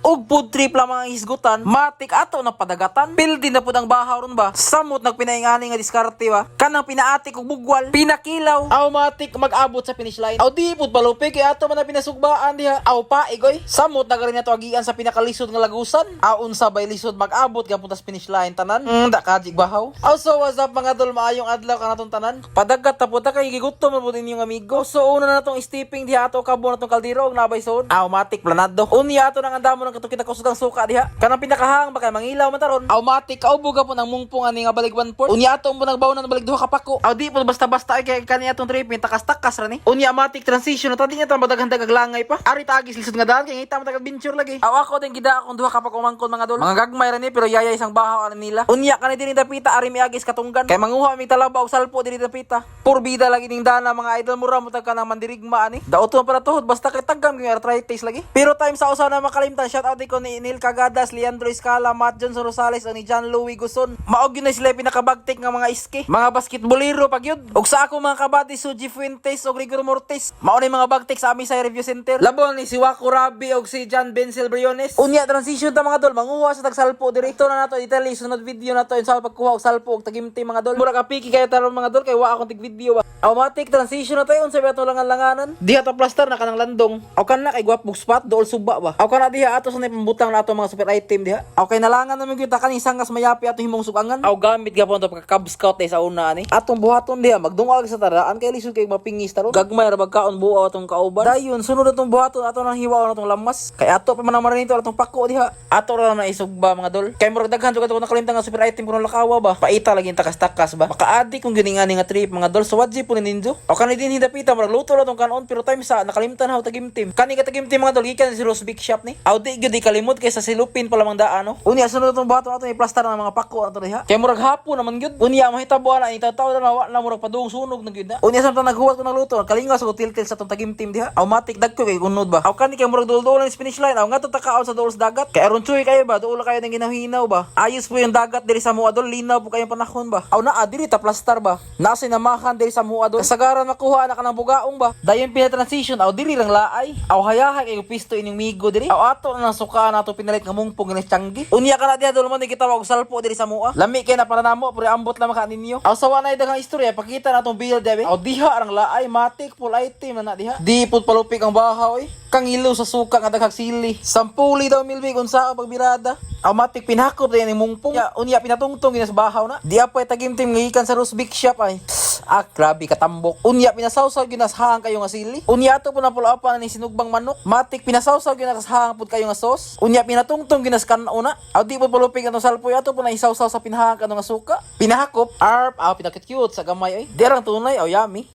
Ug food trip lamang ang hisgutan, matik ato na padagatan. Pildi na pud ang bahaw ron ba. Samot nagpinaingani nga diskarte ba. Kanang pinaatik og bugwal, pinakilaw. Aw, matik mag-abot sa finish line. Aw, di pud palupi kay ato man na pinasugbaan diha. Aw, paig oy. Samot na rin ato agian sa pinakalisod nga lagusan. Aw, unsa bay lisod mag-abot gapon tas finish line tanan. Da kajig bahaw. Aw, so what's up, mga dol, maayong adlaw kanatong tanan. Padagat ta pud ta kay gigutom na pud inyong amigo. So una na natong stepping diha, ato kabo na tong kaldero og nabay sod. Aw, matik planado. Unya ato nang andamo ng katong kinakusugang suka diha. Kanang pinakahang ba kay mangilaw man taron. Aw, matik kaubo gapon ang mungpong ani nga balig 1/4. Unya ato mo nagbaw na balig duha ka pako. Aw, di po basta-basta ay kay kani atong trip takas-takas ra ni. Unya matik transition na ta, di niya ta madaghan dag langay pa. Ari tagis lisod nga daan kay ngita man tag adventure lagi. Aw, ako din gida akong duha ka pako mangkon, mga dol. Mga gagmay ra ni pero yaya isang bahaw ani nila. Unya kani dinhi dapita, ari miagis katunggan. Kay manguha mi talaba og salpo dinhi dapita. Purbida lagi ning dana, mga idol, mura mo tag kanang mandirigma ani. Dauto man para tuhod basta kay tagam kay arthritis lagi. Pero time sa usa na makalimtan, shout out ko ni Neil Cagadas, Leandro Escala, Matt Johnson Rosales o ni John Louis Guson. Mao gyud na sila pinakabagtik nga mga iski. Mga basketbolero pag yun. Og sa ako mga kabady, Suji Fuentes og Rigor Mortis. Mao ni mga bagtik sa Amisay Review Center. Labon ni si Waco Rabi og si John Benzel Briones. Unya transition ta, mga dol, manguha sa tagsalpo direkto na nato Italy sunod video na to sa pagkuha og salpo og tagimti, mga dol. Mura ka piki kayo taron, mga dol, kay wa akong tig video ba. Automatic transition na tayo, unsa ba ato langan-langanan? Diha ta plaster na kanang landong. Aw, kana kay gwapong spot dool suba ba. Aw, kana diha ato sa pambutang na ato mga super item diha. Aw, kay nalangan naman gyud ta kaning sangas mayapi ato himong sukangan. Aw, gamit gapon to pagka Cub Scout day sa una ani. Atong buhaton diha magdungag sa taraan kay lisod kay mapingis taron. Gagmay ra bagkaon buaw atong kauban. Dayon sunod atong buhaton, ato nang hiwaon atong lamas. Kay ato pa man ang marinito atong pako diha. Ato ra na isugba, mga dol. Kay murag daghan jud ato nakalimtan nga super item kuno lakawa ba. Paita lagi takas-takas ba. Makaadi kung gining nga trip, mga dol. So wadji po ni ninjo. O kani din hidapita murag luto ra tong kanon pero time sa nakalimtan haw tagimtim. Kani ka tagimtim, mga dol, gikan si Rose Big Shop ni. Aw, di gyud di kalimot kay sa silupin pa lamang daan no. Unya sunod atong buhaton, ato i-plaster ng mga pako ato diha. Kay murag hapon naman gyud. Unya mahitabo ana ni taw na wa na murag padung sunog na gyud na. Unya samtang naghuwat ko ng luto, kalingaw sa tiltil sa atong tagimtim diha. Automatic dagko kay unod ba. Aw, kani kay murag duol-duol ang finish line. Aw, ngadto ta kaon sa duol sa dagat. Kay aron tsuy kayo ba, duol kayo ng ginahinaw ba. Ayos po yung dagat diri sa mua, dol, linaw po kayong panahon ba. Aw, naa diri ta plaster ba. Nasa namahan diri sa mua, dol. Kasagaran makuha na kanang bugaong ba. Dayon pina transition, aw, diri lang laay. Aw, hayahay kay pisto inyong migo diri. Aw, ato na nang suka na ato pinalit nga mungpong nga tiyanggi. Unya kana diha, dol, mo ni gitawag og salpo diri sa mua. Lami kay na para namo pero ambot lamang ka ninyo. Aw, sawa na daghang istorya, pakita na atong build diha. Aw, diha ang laay, matik full item na na diha. Di pud palupik ang bahaw oy. Kangilo sa suka nga daghang sili. Sampuli daw milbig unsa ang pagbirada. Automatic pinakop din ni mungpong. Ya, unya pinatungtong gina sa bahaw na. Di pa tagimtim nga gikan sa Rose Big Shop ay. Ah, grabe katambok. Unya pinasawsaw ginasahang kayo nga sili. Unya ato po na pulo pa ni sinugbang manok. Matik pinasawsaw ginasahang pud kayo nga sauce. Unya pinatungtong ginas una. Aw, di po palupig atong salpoy, ato po na isawsaw sa pinahang kano nga suka. Pinahakop, arp, aw, pinakit cute sa gamay ay. Di rang tunay, aw, yummy.